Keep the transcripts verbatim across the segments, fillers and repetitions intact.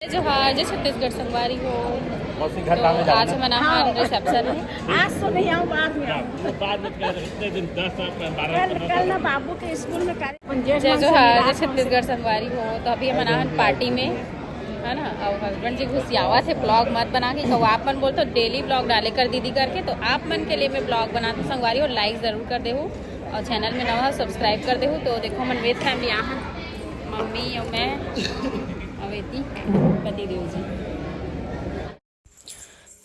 जोहार, जय छत्तीसगढ़ संगवारी हो। मौसी घर तो गाँव में जाओ आज ना। हमन आए हन हाँ। रिसेप्शन में। आज तो नहीं आऊँ, बाद में आऊँ। हाँ, बाद में क्या, इतने दिन, दस साल, बारह कल, साल कल ना बाबू के स्कूल में कार्य-, जय जोहार, जय छत्तीसगढ़ संगवारी हो। तो अभी हमन आए हन पार्टी में, है ना, और हस्बैंड जी घुसियावत हे ब्लॉग मत बना के, तो आप मन बोलथो डेली ब्लॉग डाले कर दीदी करके, तो आप मन के लिए मैं ब्लॉग बनाथों संगवारी हो। लाइक जरूर कर देहू और चैनल में नवा सब्सक्राइब कर देहू। तो देखो, हमन विद फैमिली आए हन, मम्मी और मैं, अवेती, पति देव जी।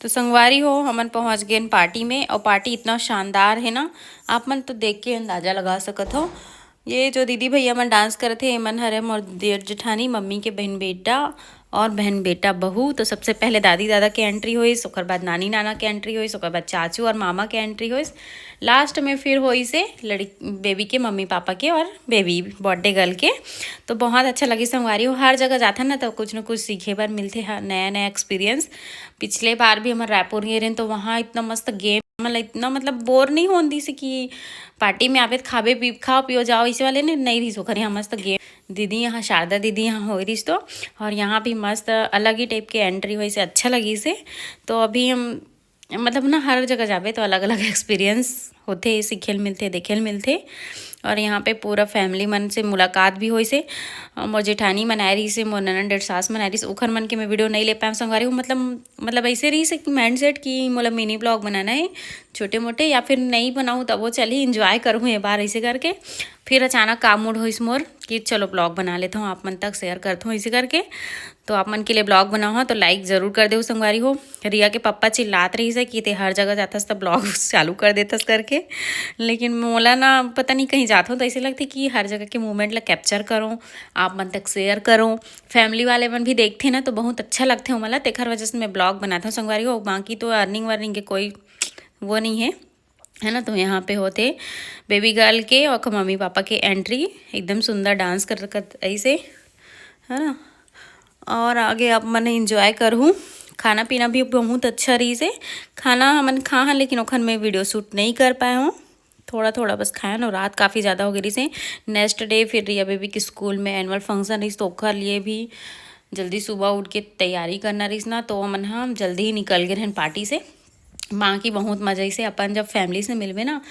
तो संगवारी हो, हमन पहुंच गेन पार्टी में, और पार्टी इतना शानदार है ना, आप मन तो देख के अंदाजा लगा सकत हो। ये जो दीदी भैया मन डांस करत हे, एमन हरे मोर देवर जेठानी, मम्मी के बहन बेटा और बहन बेटा बहू। तो सबसे पहले दादी दादा के एंट्री होइस, ओकर बाद नानी नाना के एंट्री होइस, ओकर बाद चाचू और मामा के एंट्री होइस। लास्ट में फिर होइस हे लड़की, बेबी के मम्मी पापा के और बेबी बर्थडे गर्ल के। तो बहुत अच्छा लगिस संगवारी हो, हर जगह जाथन ना तो कुछ न कुछ सीखे बर मिलथे, ह-, नया नया एक्सपीरियंस। पिछले बार भी हमन रायपुर गए रहेन, तो वहाँ इतना मस्त गेम, मतलब इतना, मतलब बोर नहीं होन दिस कि पार्टी में आबे त खाबे पी, खाओ पियो जाओ, इसे वाले ने नहीं रहिस ओकर यहाँ मस्त गेम। दीदी यहाँ, शारदा दीदी यहाँ हो रहिस तो, और यहाँ भी मस्त अलग ही टाइप के एंट्री होइस हे, अच्छा लगिस हे। तो अभी हम, मतलब ना, हर जगह जाबे तो अलग अलग एक्सपीरियंस होथे, सीखे ल मिलथे, देखे ल मिलथे। और यहाँ पे पूरा फैमिली मन से मुलाकात भी होइस हे। अ, मोर जेठानी मन आए रहिस हे, मोर ननद डेढ़ सास मन आए रहिस, ओखर मन के मैं वीडियो नहीं ले पाएँ संगवारी हो। मतलब, मतलब ऐसे रहिस हे कि माइंडसेट कि मोला मिनी ब्लॉग बनाना है छोटे मोटे, या फिर नहीं बनाऊँ तब वो चली, एंजॉय करूँ ये बार, ऐसे करके। फिर अचानक का मूड होइस मोर कि चलो ब्लॉग बना लेता हूँ, आप मन तक शेयर करता हूँ, ऐसे करके। तो आप मन के लिए ब्लॉग बनाओ, तो लाइक जरूर कर देहू संगवारी हो। रिया के पप्पा चिल्लात रहिस हे कि ते हर जगह जाथस त ब्लॉग चालू कर देथस करके। लेकिन मोला ना, पता नहीं, कहीं जाथों तो ऐसे लगथे कि हर जगह के मोमेंट ला कैप्चर करो, आप मन तक शेयर करो। फैमिली वाले मन भी देखथे ना, तो बहुत अच्छा लगथे ओमन ला, तेखर वजह से मैं ब्लॉग बनाथों संगवारी हो। बाकी तो अर्निंग वर्निंग के कोई वो नहीं है, है ना। तो यहाँ पे होथे बेबी गर्ल के और मम्मी पापा के एंट्री, एकदम सुंदर डांस कर, कर ऐसे, है ना। और आगे आप मन एंजॉय करहू। खाना पीना भी बहुत अच्छा रहिस हे। खाना हमन खा हन, लेकिन ओखन मैं वीडियो शूट नहीं कर पाए हूँ, थोड़ा थोड़ा बस खाए हन। और रात काफ़ी ज़्यादा हो गई रहिस हे। नेक्स्ट डे फिर रिया बेबी के स्कूल में एनुअल फंक्शन रहिस, तो ओखर लिए भी जल्दी सुबह उठ के तैयारी करना रहिस ना, तो हमन ह जल्दी ही निकल गए रहन पार्टी से। बाकी बहुत मजा आइस हे, अपन जब फैमिली से मिलबे ना,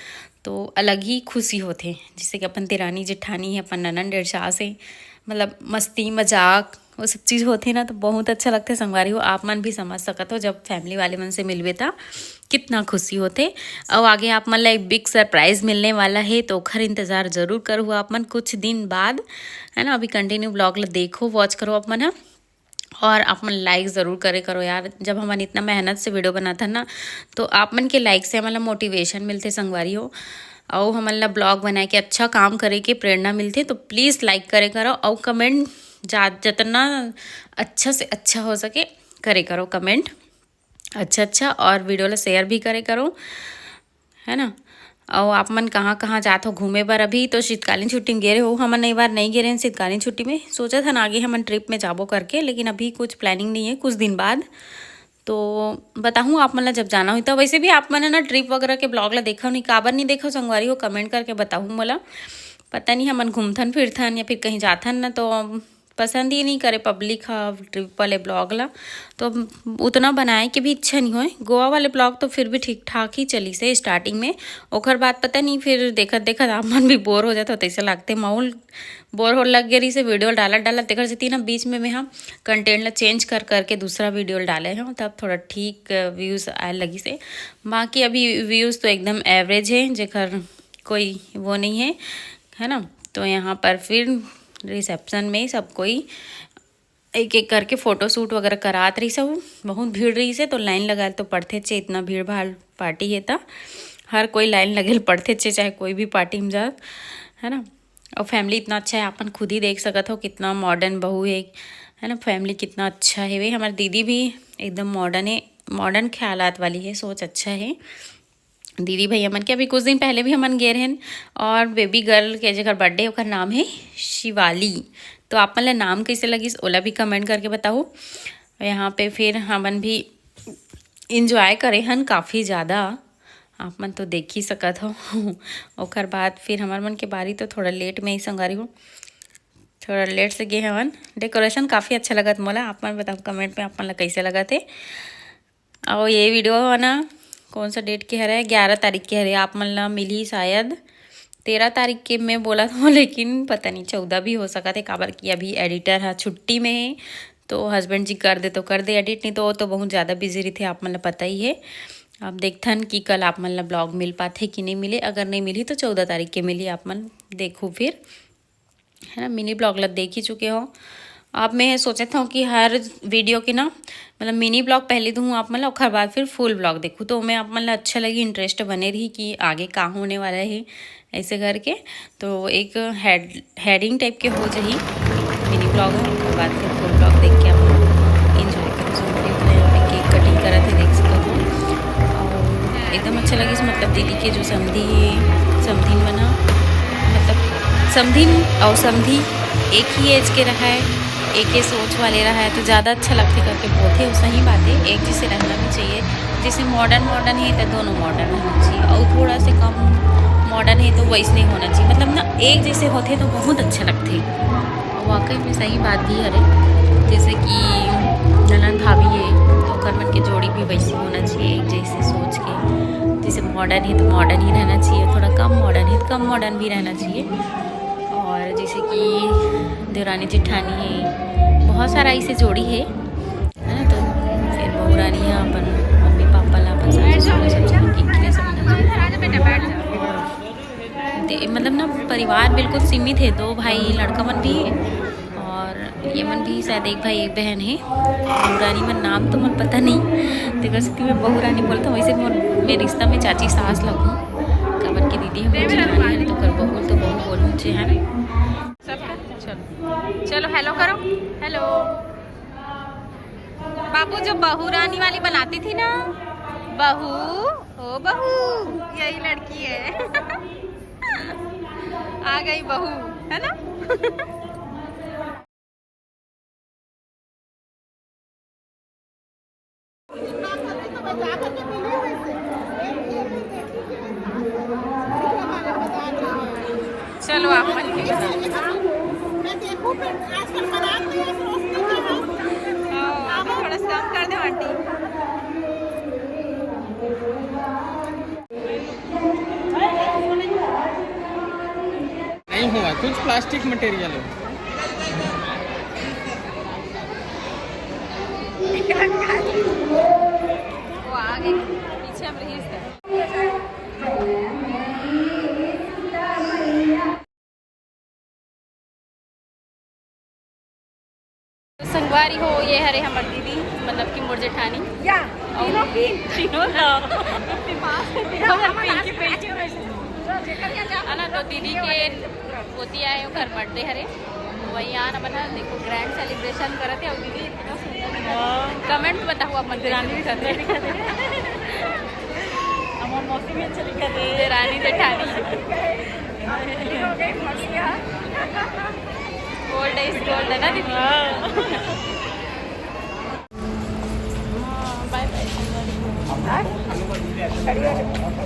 तो अलग ही खुशी होथे। जैसे कि अपन देरानी जेठानी है, अपन ननद डेढ़ सास है, मतलब मस्ती मजाक वो सब चीज़ होथे ना, तो बहुत अच्छा लगथे संगवारी हो। आप मन भी समझ सकत हो, जब फैमिली वाले मन से मिलबे त कितना खुशी होथे। और आगे आप मन ला एक बिग सरप्राइज मिलने वाला है, तो ओखर इंतज़ार जरूर करहु आप मन कुछ दिन बाद, है ना। अभी कंटिन्यू ब्लॉग ला देखो, वॉच करो आप मन ह। और आप मन लाइक ज़रूर करे करो यार, जब हमन इतना मेहनत से वीडियो बनाथन ना, तो आप मन के लाइक से हमन ला मोटिवेशन मिलथे संगवारी हो, अउ हमन ला ब्लॉग बनाए के, अच्छा काम करे के प्रेरणा मिलथे। तो प्लीज़ लाइक करे करो, अउ कमेंट जा, जितना अच्छा से अच्छा हो सके करे करो कमेंट, अच्छा अच्छा, और वीडियो ला शेयर भी करे करो, है ना। अउ आप मन कहाँ कहाँ जात हो घूमे बर? अभी तो शीतकालीन छुट्टी में गे रहे हो, हमन ए बार नहीं गे रहे हैं शीतकालीन छुट्टी में। सोचत हन आगे हमन ट्रिप में जाबो करके, लेकिन अभी कुछ प्लानिंग नहीं है, कुछ दिन बाद। तो बताहूँ आप मन ला जब जाना होई। तो वैसे भी आप मन ना ट्रिप वगैरह के ब्लॉग ला देखो नहीं, काबर नहीं देखो संगवारी हो, कमेंट करके बताहूँ मोला। पता नहीं हमन घूमथन फिरथन या फिर कहीं जाथन ना, तो पसंद ही नहीं करे पब्लिक ह ट्रिप वाले ब्लॉग ला, तो अब उतना बनाए के भी इच्छा नहीं होए। गोवा वाले ब्लॉग तो फिर भी ठीक ठाक ही चलिस हे स्टार्टिंग में, ओकर बाद पता नहीं फिर देखत देखत आप मन भी बोर हो जात हो, तैसे लगथे माहौल बोर हो लग गए रहिस हे वीडियो डालत डालत। तेकर सेती ना बीच में मैं ह कंटेंट ला चेंज कर करके दूसरा वीडियो डाले हूँ, तब थोड़ा ठीक व्यूज़ आए लगिस हे। बाकी अभी व्यूज़ तो एकदम एवरेज है, जेकर कोई वो नहीं है, है ना। तो यहाँ पर फिर रिसेप्शन में सब कोई एक एक करके फोटो शूट वगैरह करात रहिस हे। बहुत भीड़ रहिस हे, तो लाइन लगाए तो पड़थेच हे, इतना भीड़ भाड़ पार्टी हे त हर कोई लाइन लगे ल पड़थेच हे, चाहे कोई भी पार्टी में जाओ, है ना। और फैमिली इतना अच्छा है, आप मन खुद ही देख सकत हो कितना मॉडर्न बहू है, है ना। फैमिली कितना अच्छा है। वे हमारी दीदी भी एकदम मॉडर्न है, मॉडर्न ख्यालात वाली है, सोच अच्छा है। दीदी भैया मन के अभी कुछ दिन पहले भी हमन गे रहेन, और बेबी गर्ल के जेकर बर्थडे, ओकर नाम है शिवाली। तो आप मन ला नाम कैसे लगिस, ओला भी कमेंट करके बताओ। यहाँ पे फिर हमन भी इंजॉय करे हन काफ़ी ज़्यादा, आप मन तो देख ही सकत हो। ओकर बाद फिर हमर मन के बारी तो थोड़ा लेट में ही संगवारी हो। थोड़ा लेट से गे हवन। डेकोरेशन काफ़ी अच्छा लगत मोला। आप मन बताओ कमेंट में आप मन ला कैसे लगत हे। और ये वीडियो है ना, कौन सा डेट के हरे? ग्यारह तारीख के हरे। आप मन ला मिलही शायद तेरह तारीख के मैं बोला था, लेकिन पता नहीं चौदह भी हो सकत हे, काबर कि अभी एडिटर हा छुट्टी में है। तो हस्बैंड जी कर दे तो कर दे एडिट, नहीं तो वो तो बहुत ज़्यादा बिजी रहिथे, आप मन ला पता ही है। अब देखथन कि कल आप मन ला ब्लॉग मिल पाथे कि नहीं मिले। अगर नहीं मिली तो चौदह तारीख के मिली, आप मन देखो फिर, है ना। मिनी ब्लॉग ला देख ही चुके हो। अब मैं सोचत हूँ कि हर वीडियो के ना, मतलब, मिनी ब्लॉग पहले दूँ आप मन ला, ओखर बाद फिर फुल ब्लॉग देखूँ, तो मैं आप मन ला अच्छा लगी, इंटरेस्ट बने रही कि आगे का होने वाला है, ऐसे करके। तो एक हेड हेडिंग टाइप के हो जाही मिनी ब्लॉग है, ओखर बाद फिर फुल ब्लॉग देख के आप एंजॉय करो। So, यहाँ पे केक कटिंग करत है, देख सकत हो। और एकदम अच्छा लगिस, मतलब, दीदी के जो समधी, समधिन मन ह, मतलब, समधिन और समधी एक ही एज के रहा है, एक ही सोच वाले रहा है, तो ज़्यादा अच्छा लगथे करके बोलथे। वो सही बात है, एक जैसे रहना भी चाहिए। जैसे मॉडर्न मॉडर्न है तो दोनों मॉडर्न होना चाहिए, और थोड़ा से कम मॉडर्न है तो वैसने होना चाहिए। मतलब ना, एक जैसे होथे तो बहुत अच्छा लगथे। वाकई में सही बात भी हरे। जैसे कि ननद भाभी है तो ओकर मन के जोड़ी भी वैसी होना चाहिए, एक जैसे सोच के। जैसे मॉडर्न है तो मॉडर्न ही रहना चाहिए, थोड़ा कम मॉडर्न है तो कम मॉडर्न भी रहना चाहिए। और जैसे कि देवरानी जेठानी है, बहुत सारा ऐसे जोड़ी है, है ना। तो फिर बहू रानी है अपन मम्मी पापा ला, अपन सासू ससुर, सब जगह के लिए सब दे-, मतलब ना, परिवार बिल्कुल सीमित है, दो भाई लड़का मन भी है और ये मन भी शायद एक भाई एक बहन है। बहू रानी मन नाम तो मोर पता नहीं, तेकर सेती मैं बहू रानी बोलता हूँ। वैसे मोर, मेरे रिश्ता में चाची सास लगू, काबर के दीदी हम जेठानी है, तो कर बहू तो बहू बोलू चे, है ना। सबका चलो, चलो हेलो करो, हेलो। बाबू जो बहू रानी वाली बनाती थी ना, बहू, ओ बहू, यही लड़की है। आ गई बहू, है ना? चलो, आप मन के बताओ। हाँ, थोड़ा सा कम कर दे आंटी। नहीं हुआ, कुछ प्लास्टिक मटेरियल है। वो आ गई, पीछे हम रही इसका। तो संगवारी हो, ये हरे हमर दीदी, मतलब कि मोर जेठानी। या, तीनों की। तीनों का। पास में तीनों हमर पिंकी, पिंकी। है ना, तो दीदी के पोती आए, ओकर बर्थडे हरे, तो वही आन अपन ह, देखो, ग्रैंड सेलिब्रेशन करत है। और दीदी इतना सुंदर दिखत है। कमेंट बताओ अपन कैसे दिखत है। हमार मौसी भी अच्छा दिखत है। देरानी जेठानी। Old is gold, है ना दीदी? हाँ। बाय बाय।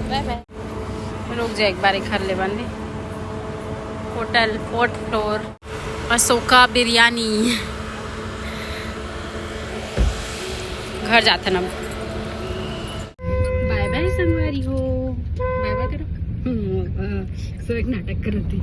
बाय बाय। रुक जा, एक बार एक हर ले बंदे। Hotel fourth floor, Ashoka biryani. घर जाथन अब। बाय बाय संगवारी हो, बाय बाय करो। हम्म, अ, सो एक नाटक करत थी।